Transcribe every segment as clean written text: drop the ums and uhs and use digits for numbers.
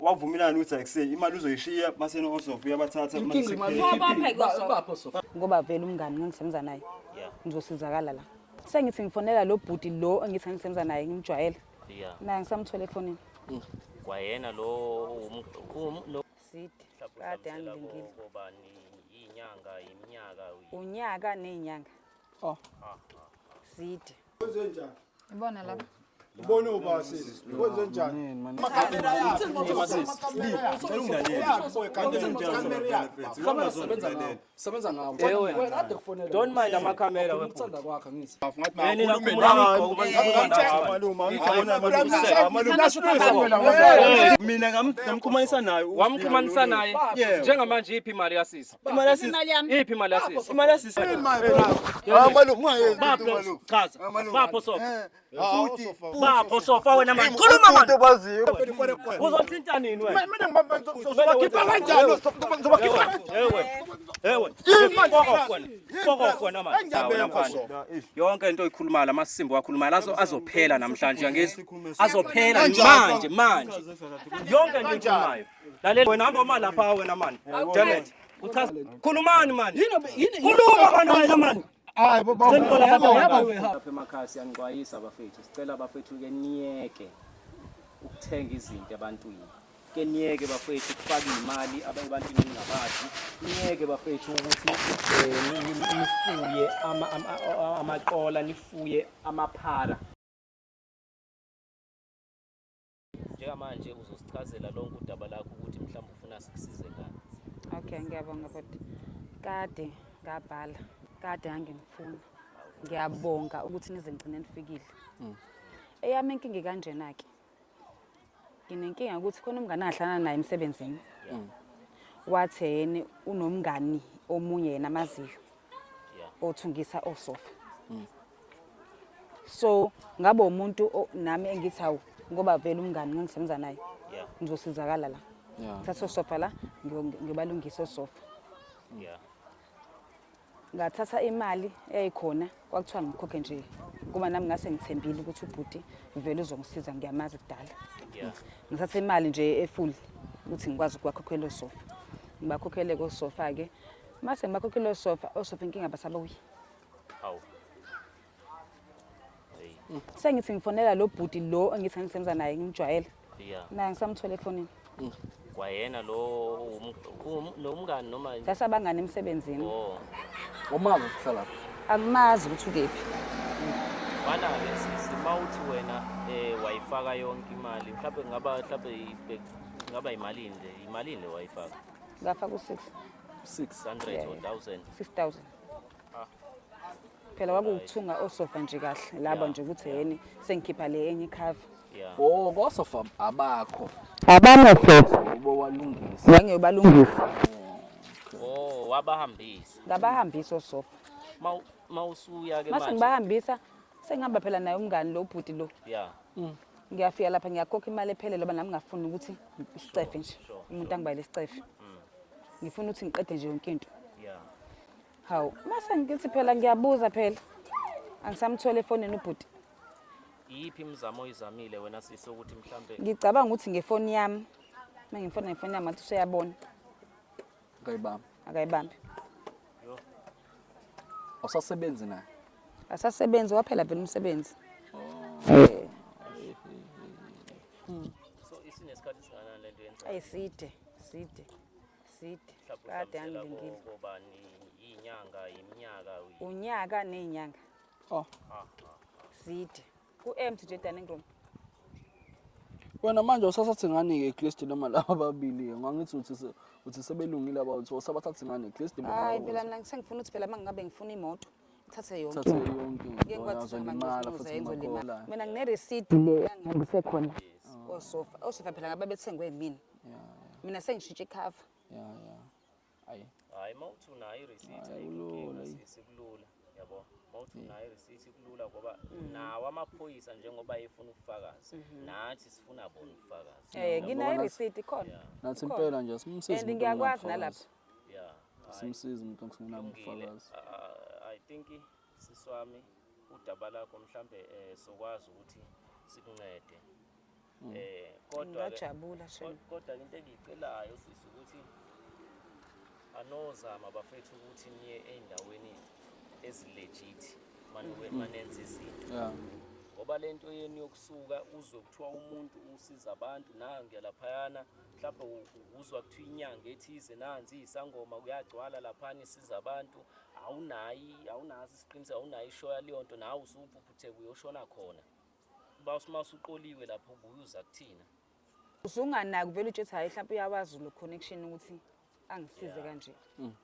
Wavumelana ukuthi akuse imali uzoyishiya mase no-Osof uyabathatha mase Inkinga imali sekuphele. Bapha ikosofa. Bapha osofa. Ngoba vele umngani ngangisebenza naye. Yeah. Ngizosizakala la. Sengithi ngifonela lo bhuti lo engithi ngisebenza naye ngimjwayele. Yeah. Naye ngisamthole efonini. Kwayena lo lo Side. Kade angilingile. Kobani inyanga iminyaka Unyaka nezinyanga. Oh. Side. Ibona lapha. Ubone uba sisi. Wenze njani? Kamera sebenza ngawo. Sebenza ngawo. Wena kade kufonela. Don't mind amakhamera we Ukuthanda kwakhe angithi. Mina ngamkhumanisa naye. Wamkhumanisa naye. Yeah. Njengamanje iphi imali kasisi? Imali yasisi. Imali yami. Iphi imali yasisi? Imali yasisi. Bapho chaza. Bapho sofa. Bapho sofa wena man. Khuluma man. Uzothinta nini wena? Ngizobakhipha kanjani? Ngizobakhipha. Ewe. Ewe. Fuck off wena man. Engiyabeka sofa. Yonke into oyikhulumayo lamasimbo wakhulumayo lazo azophela namhlanje angizwa. Azophela manje manje. Yonke into oyikhulumayo. Lalela wena hamba uma lapha wena man. Damn it. Uchaza. Khulumani man. Yini Khuluma man wena man. Hayi Lapha emakhaya siyanixwayisa bafethu, sicela bafethu ke niyeke ukuthenga izinto ebantwini. Ke niyeke bafethu ukufaka iy'mali ebantwini eningabazi. Niyeke bafethu ukuthi nifuye amaqola, nifuye amaphara. Njengamanje uzosichazela lonke udaba lakho ukuthi mhlawumbe ufuna sikusize ngani. Okay, ngiyabonga bhuti. Kade ngabhala, kade ngangimfuna. Ngiyabonga ukuthi nize ngigcine nifikile. Eyami inkinga kanjena ke. Nginenkinga ukuthi khona umngane angahlala naye emsebenzini. Wathi yena unomngani omunye yena amaziyo othungisa osofa. So ngabe umuntu nami engithi hawu ngoba vele umngani ngangisebenza naye. Ngizosizakala la. Ngithatha osofa la ngiyobalungisa osofa. Ngathatha imali eyayikhona kwakuthiwa ngikhokhe nje kuba nami ngase ngithembile ukuthi ubhuti vele uzongisiza ngiyamazi kudala. Ngithatha imali nje efull ukuthi ngikwazi ukubakhokhela osofa. Ngibakhokhele kosofa ke. Mase ngibakhokhele osofa, osofa inkinga basabuyi. Hawu. Sengithi ngifonela lo bhuti lo engithi ngisebenza naye ngimjwayele. Naye ngisamthole efonini. Kwayena lo lo mngani noma Sasabangani emsebenzini. Oh. Umazi ukuhlala lapha. Angimazi ukuthi ukephi. Mana ke sisi mawuthi wena wayifaka yonke imali mhlawumbe ngaba mhlawumbe ngaba imalini le imalini le wayifaka? Ngafaka u6. 600 or 1000. 6000. Phela kwakuwuthunga osofa nje kahle laba nje ukuthi yena sengikhipha le enye icover. Oh, kosofa abakho. Abanasofa. Ubo walungisa. Ngiyobalungisa. Oh, wabahambisa. Ngabahambisa osofa. Mawusuya ke Mase manje. ngibahambisa sengihamba phela naye umngani lo bhuti lo. Ngiyafika lapha ngiyakhokha imali ephelele ngoba nami ngafuni ukuthi isicefe nje. Umuntu angibayele isicefe. Ngifuna ukuthi ngiqede nje yonke into. Hawu, mase ngithi phela ngiyabuza phela. Angisamthole efonini ubhuti. Iyiphi imizamo oyizamile wena sisi ukuthi mhlambe Ngicabanga ukuthi ngefoni yami. Mengifona ngefoni yami ngathi useyabona. Akayibambi. Akayibambi. Yo. Awusasebenzi naye? Asasebenzi waphela vele umsebenzi. So isinesikhathi singanani lento yenza? Ayiside, side. Side. Kade angilingile. Kobani inyanga iminyaka Unyaka nezinyanga. Oh. Side. Ku empty nje dining room. Wena manje usathatha ngani ke Christ noma laba ababili ke ngangithi uthi sebelungile abawu usabathatha ngani Christ bona. Hayi phela mina ngisengifuna ukuthi phela mangabe ngifuna imoto ngithathe yonke. Thathe yonke. Ngeke ngikwazi Uzolimala futhi ngizolimala. umakhola. Mina ngine receipt le engihambise khona. Osofa, osofa phela ngabe bethengwe yimina. Mina sengishintshe icover. Ayi. Hayi mawuthi unayo i-receipt ayikho inkinga sisi kulula. Yabo. Mawuthi unayo i-receipt kulula ngoba nawo amaphoyisa njengoba efuna ubufakazi nathi sifuna bona ubufakazi. Nginayo i-receipt ikhona. Nathi impela nje simsize. And ngiyakwazi nalapha. Simsize umuntu ongenabo Kulungile. ubufakazi. I think siswami udaba lakho mhlambe sokwazi ukuthi sikuncede. Kodwa ke Ngajabula shame. Kodwa into engiyicelayo sisi ukuthi anozama bafethu ukuthi niye ey'ndaweni ezi-legit manenza izinto. Ngoba lento yenu yokusuka uzwe kuthiwa umuntu usiza abantu nanguya laphayana, mhlawumbe uzwa kuthiwa inyanga ethize nansi isangoma kuyagcwala laphana isiza abantu, awunaso isiqiniseko, awunayo ishoya leyo nto, nawe usuphuphutheka uyoshona khona. Mawusuqoliwe lapho ubuye uza kuthina. Usunganaki vele utshe hayi mhlawumbe uyawazi lo connection ukuthi angisize kanje.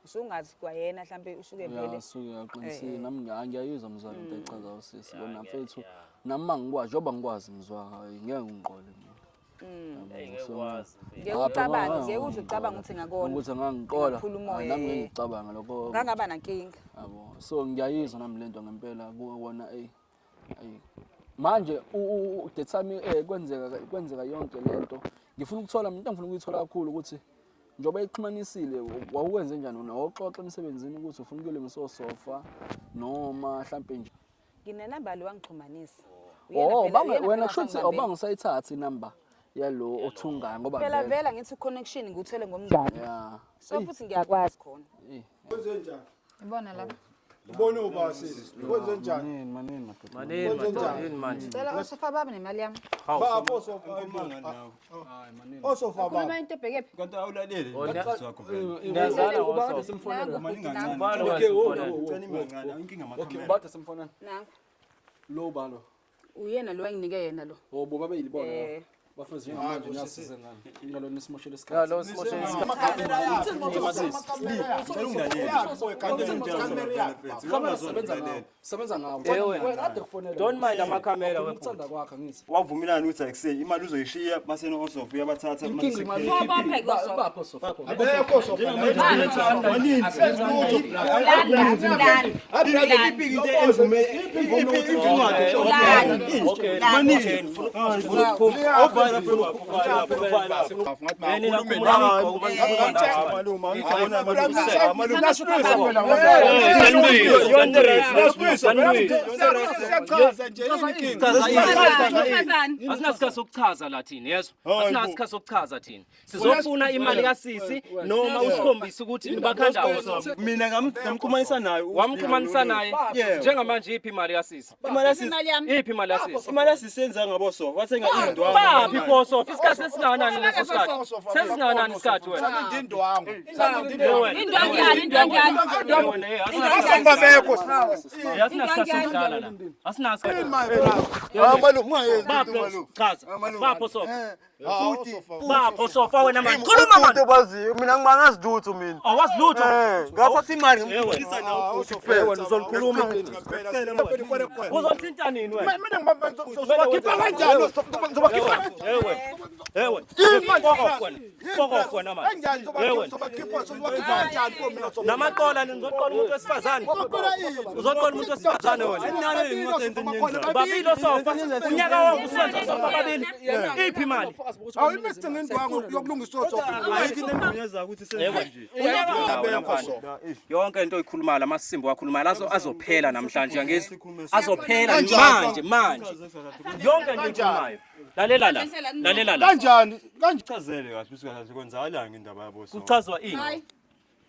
Usungazi kwayena mhlawumbe usuke vele. Suke yaqinisile nami ngiyayizwa mzwa into echaza usisi bona mfethu. Nami mangikwazi njengoba ngikwazi mzwa ngeke ngiqole mina. Ngeke ukwazi mfethu. Ngeke ucabange, ngeke uze ucabange ukuthi ngakona. Ukuthi ngangiqola. Nami ngeke ngicabanga lokho. Ngangaba nankinga. Yabo. So ngiyayizwa nami lento ngempela kuwona ey. Manje the time kwenzeka yonke lento ngifuna ukuthola mina ngifuna ukuyithola kakhulu ukuthi njengoba ixhumanisile wawukwenze njani wena, wawuxoxa emsebenzini ukuthi ufuna ukuyolungisa osofa noma mhlampe nje? Nginenamba lo wangixhumanisa. Oh, wena kusho ukuthi awubangisayithathi inamba yalo othungayo ngoba phela vele ngithi connection ngikuthele ngomngane. So futhi ngiyakwazi khona. Kwenze njani? Ibona lapha. Ubone uba sisi. Kwenze njani? Manini madoda. Manini madoda, manje. Ngicela osofa babe nemali yami. Bapho osofa. Osofa baba. Khuluma into ebhekephi. Kanti awulaleli wakho vele. Ngiyazana Ubade simfonela. Ubani Okay, Ngicela imali inkinga Okay, amakhamera. ubade simfonela. Nangu. Lo balo. Uyena lo enginike yena lo. Oh, boba beyilibona. Bafethu njengamanje niyasiza ngani? Ngalo nisimoshele isikhathi. Lo simoshele Kamera sebenza ngawo. Sebenza ngawo. Wena ade kufonela. Don't mind amakhamera we. Ukuthanda kwakhe ngithi. Wavumelana ukuthi akusey imali uzoyishiya mase no-osofa uyabathatha Inkinga imali. Bophe kusofa. Bapho sofa. Abekho osofa. Manini. Asinasikhathi sokuchaza la thina, yezwa? Asinasikhathi sokuchaza thina. Sizofuna imali kasisi noma usikhombise ukuthi nibakhandawo. Mina ngamxhumanisa naye. Wamxhumanisa naye. Njengamanje iphi imali kasisi? Iphi imali kasisi? Imali asisenza ngabosofa, wathenga indwangu. Baphi kosofa? Isikhathi sesingakanani leso sikhathi? Sesingakanani isikhathi wena? Indwangu. Indwangu yani, indwangu yani. Asinasikhathi sokudlala la. Asinasikhathi. Bapho chaza. Bapho sofa. Bapho sofa wena manje. Khuluma manje. Baziyo mina ngibangazi lutho mina. Awazi lutho. Ngaphatha imali ngimkhulisa nawe Wena uzolikhuluma. Uzothinta nini wena? Ngizobakhipha kanjani? Ngizobakhipha. Ewe. Ewe. Pokofo wena manje. Kanjani ngizobakhipha? Ngizobakhipha kanjani mina? Namaqola nizoqola umuntu wesifazane. Uzoqola umuntu wesifazane wena. Babili osofa. Unyaka wonke usenza osofa babili. Iphi imali? Awu imesithenga indwangu yokulungisa osofa. Ayikho into engigunyazayo ukuthi senze nje. Yonke into oyikhulumayo lamasimbo wakhulumayo azophela namhlanje angizwa. Azophela manje manje. Yonke into oyikhulumayo. Lalela la. Lalela la. Kanjani? Kanjani? Chazele kahle ukuthi kahle kwenzakalani ngendaba yabo so. Kuchazwa ini?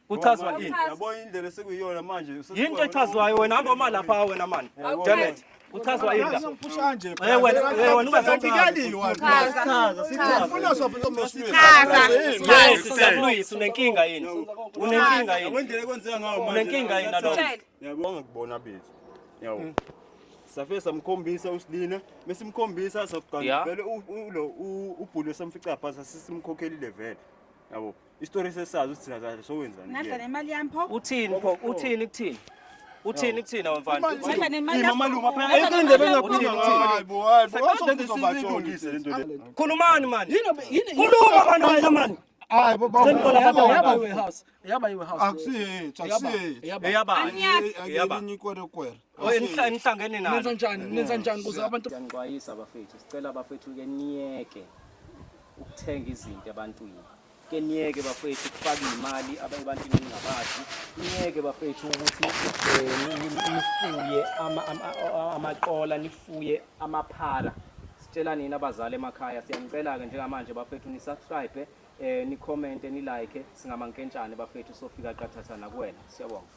Kuchazwa ini? Yabo indlela esekuyiyona manje. Yinto echazwayo wena hamba uma lapha wena mani. Damn it. Kuchazwa ini la? Ngifusha nje. Wena wena Ngikaliwe. Ufuna sofa Yes, siyabuyisa unenkinga yini? Unenkinga yini? Indlela ekwenzeka ngayo manje. Unenkinga yini nalokho? Yabo ngakubona bethu. Yabo. Safe samkhombisa uSilina, besimkhombisa sakuqala vele ulo ubhulo samfica phansi sisimkhokhelile vele. Yabo. Isitori sesazi ukuthi thina kahle sowenzani. Ngadla nemali yami pho. Uthini pho? Uthini kuthini? Uthini kuthina wemfana? Ngadla nemali yami. Malume phela ayikho indebe engakhuluma ngayo. Hayibo hayibo. Silungise lento le. Khulumani mani. Yini Khuluma mani wena mani. Hayibo yaba warehouse. Yaba warehouse. Akusithi akusithi. Eyabani? Elinye ikwerekwere. Nihlangene nalo. Nenza njani? Nenza njani kuze abantu Siyanixwayisa bafethu, sicela bafethu ke niyeke ukuthenga izinto ebantwini. Ke niyeke bafethu ukufaka imali ebantwini eningabazi. Niyeke bafethu ukuthi nifuye amaqola, nifuye amaphara. Sitshela nina abazali emakhaya, siyanicela-ke njengamanje bafethu ni-subscribe, ni-comment, ni-like. Singamankentshane bafethu, sofika qathatha nakuwena. Siyabonga.